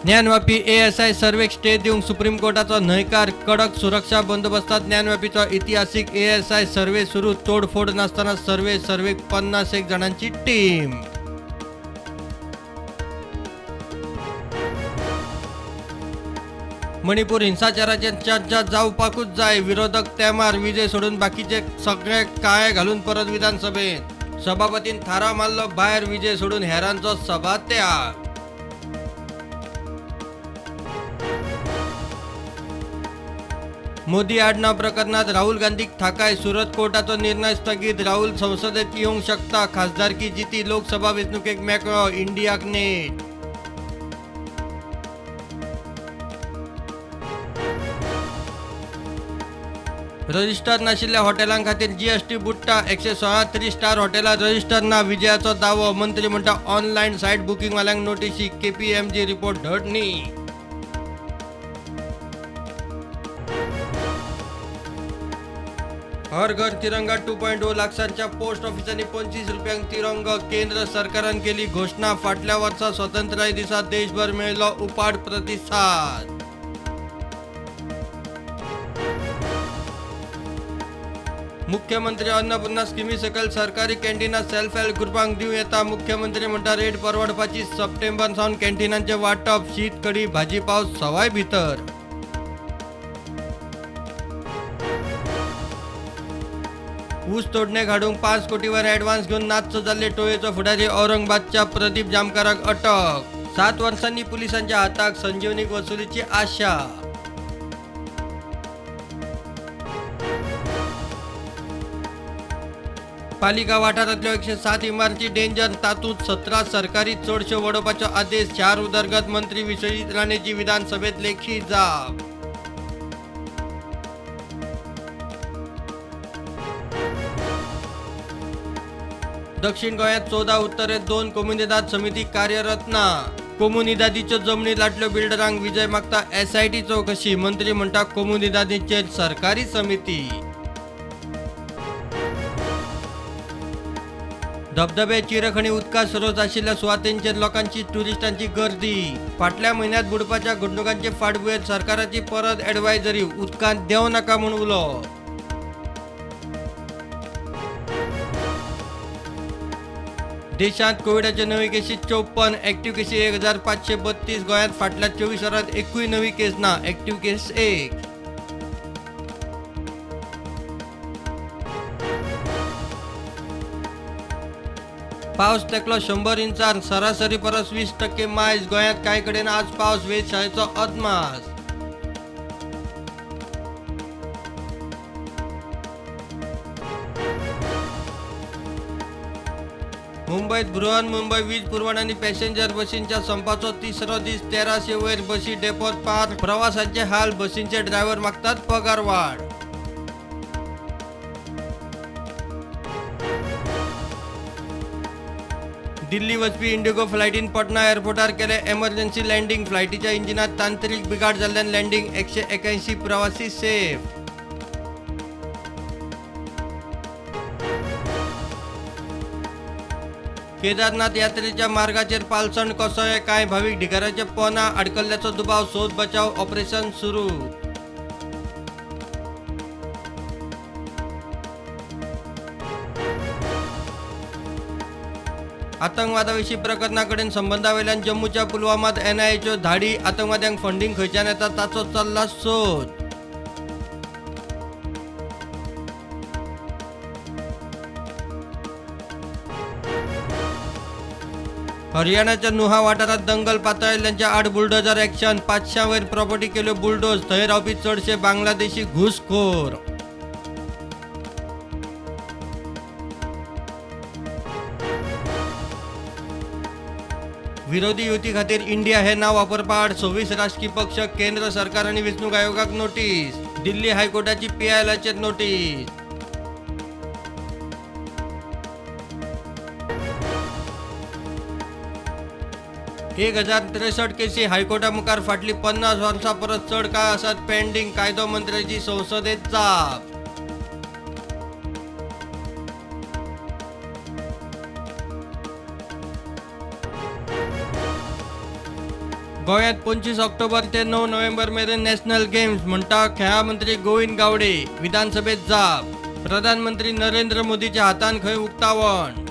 Gyanvapi ASI सर्वेक stay दिवंक supreme कोर्टाचो न्हयकार. कडक सुरक्षा बंदोबस्तात ज्ञानवापीचो इतिहासीक एएसआय सर्वे सुरू. तोडफोड नासतना सर्वे, सर्वेक 50 जाणांची टीम. मणिपूर हिंसाचाराचेर चर्चा जावपाकूच जाय. विरोधक तेमार विजय सोडून बाकीचे सगळे काळे घालून परत विधानसभेत. सभापतीन थाराव मारलो भायर. विजय सोडून हेरांचो सभात्याग. मोदी आडनाव प्रकरणात राहुल गांधीक थाकाय. सुरत कोर्टाचो निर्णय स्थगीत. राहुल संसदेत येवंक शकता. खासदारकी जिती लोकसभा वेंचणुकेक मेकळो. इंडियाक नेट. रजिस्टर नाशिल्ल्या हॉटेलां खातीर जीएसटी बुडटा. 116 3 स्टार हॉटेलां रजिस्टर ना. विजयाचो दावो. मंत्री म्हणटा ऑनलायन सायट बुकिंग वाल्यांक नोटीशी. केपीएमजी रिपोर्ट धड न्ही. हर घर तिरंगा 2.0 लागसारच्या पोस्ट ऑफिसांनी 25 रुपयांक तिरंगो. केंद्र सरकारान केली घोशणा. फाटल्या वर्सा स्वतंत्रताय दिसा देशभर मेळ्ळो उपाट प्रतिसाद. मुख्यमंत्री अन्नपूर्णा स्किमी सकयल सरकारी कॅन्टीनां सेल्फ हेल्प ग्रुपांक दिवं येता. मुख्यमंत्री म्हणटा रेट परवडपाची. सप्टेंबर सावन कॅन्टीनांचें वांटप. शीत कडी भाजी पाव सवाय भितर. ऊस तोडणेक हाडूंक 5 कोटी वयर ॲडव्हान्स घेवन नाच्च जाल्ले टोळयेचो फुडारी औरंगाबादच्या प्रदीप जामकाराक अटक. 7 वर्सांनी पुलिसांच्या हाताक संजीवनीक वसुलीची आशा. पालिका वाठारांतल्यो 107 इमारती डेंजर. तातूंत 17 सरकारी. चडश्यो वडोवपाचो आदेश. शार उदरगत मंत्री विश्वजीत राणेची विधानसभेत लेखी जाप. दक्षिण गोंयांत 14, उत्तरेत 2 कोमुनिदाद समिती कार्यरत ना. कोमुनिदादीच्यो जमनी लाटल्यो बिल्डरांक. विजय मागता एसआयटी चवकशी. मंत्री म्हणटा कोमुनिदादीचेर सरकारी समिती. धबधबे चिरखणी उदका स्रोत आशिल्ल्या सुवातेंचेर लोकांची ट्युरिस्टांची गर्दी. फाटल्या म्हयन्यांत बुडपाच्या घडणुकांचे फाटभुंयेर सरकाराची परत ॲडवायझरी. उदकांत देंव नाका म्हूण उलो. देशांत कोविडाच्यो नवी केशी 54, ॲक्टिव्ह केशी 1532. गोंयांत फाटल्या 24 वरांत एकूय नवी केस ना. ॲक्टिव्ह केस 1. पावस तेकलो 100 इंचार. सरासरी परस 20% मायज. गोंयांत कांय कडेन आज पावस. वेधशाळेचो अदमास. मुंबयत बृहन्मुंबय वीज पुरवण आनी पॅसेंजर बशींच्या संपाचो तिसरो दीस. 1300 वयर बशी डेपोत पार. प्रवाशांचे हाल. बशींचे ड्रायव्हर मागतात पगार वाड. दिल्ली वचपी इंडिगो फ्लायटीन पटना एअरपोर्टार केलें एमर्जन्सी लँडिंग. फ्लायटीच्या इंजिनात तांत्रिक बिघाड जाल्ल्यान लँडिंग. 181 प्रवासी सेफ. केदारनाथ यात्रेच्या मार्गाचेर पालसण कोसळ्ळें. कांय भावीक ढिगाऱ्याच्या पोना आडकल्ल्याचो दुबाव. सोद बचाव ऑपरेशन सुरू. आतंकवादाविशीं प्रकरणाकडेन संबंदावेल्यान जम्मूच्या पुलवामात एनआयएच्यो धाडी. आतंकवाद्यांक फंडींग खंयच्यान येता ताचो चल्ला सोद. हरियाणाच्या नुहा वाठारात दंगल पातळिल्ल्यांच्या आड बुलडोजर ॲक्शन. 500 वयर प्रॉपर्टी केल्यो बुलडोज. थंय रावपी चडशे बांगलादेशी घुसखोर. विरोधी युती खातीर इंडिया हे नाव वापरपा आड 26 राजकीय पक्ष. केंद्र सरकार आनी वेंचणूक आयोगाक नोटीस. दिल्ली हायकोर्टाची पीआयएलाचेर नोटीस. एक 1063 केसी हायकोर्टा मुखार. फाटली 50 वर्सां परस चड काळ आसात पेंडिंग. कायदो मंत्र्याची संसदेत जाप. गोंयांत 25 ऑक्टोबर ते 9 नोव्हेंबर मेरेन नॅशनल गेम्स म्हणटा खेळां मंत्री गोविंद गावडे. विधानसभेत जाप. प्रधानमंत्री नरेंद्र मोदीच्या हातान खंय उक्तावण.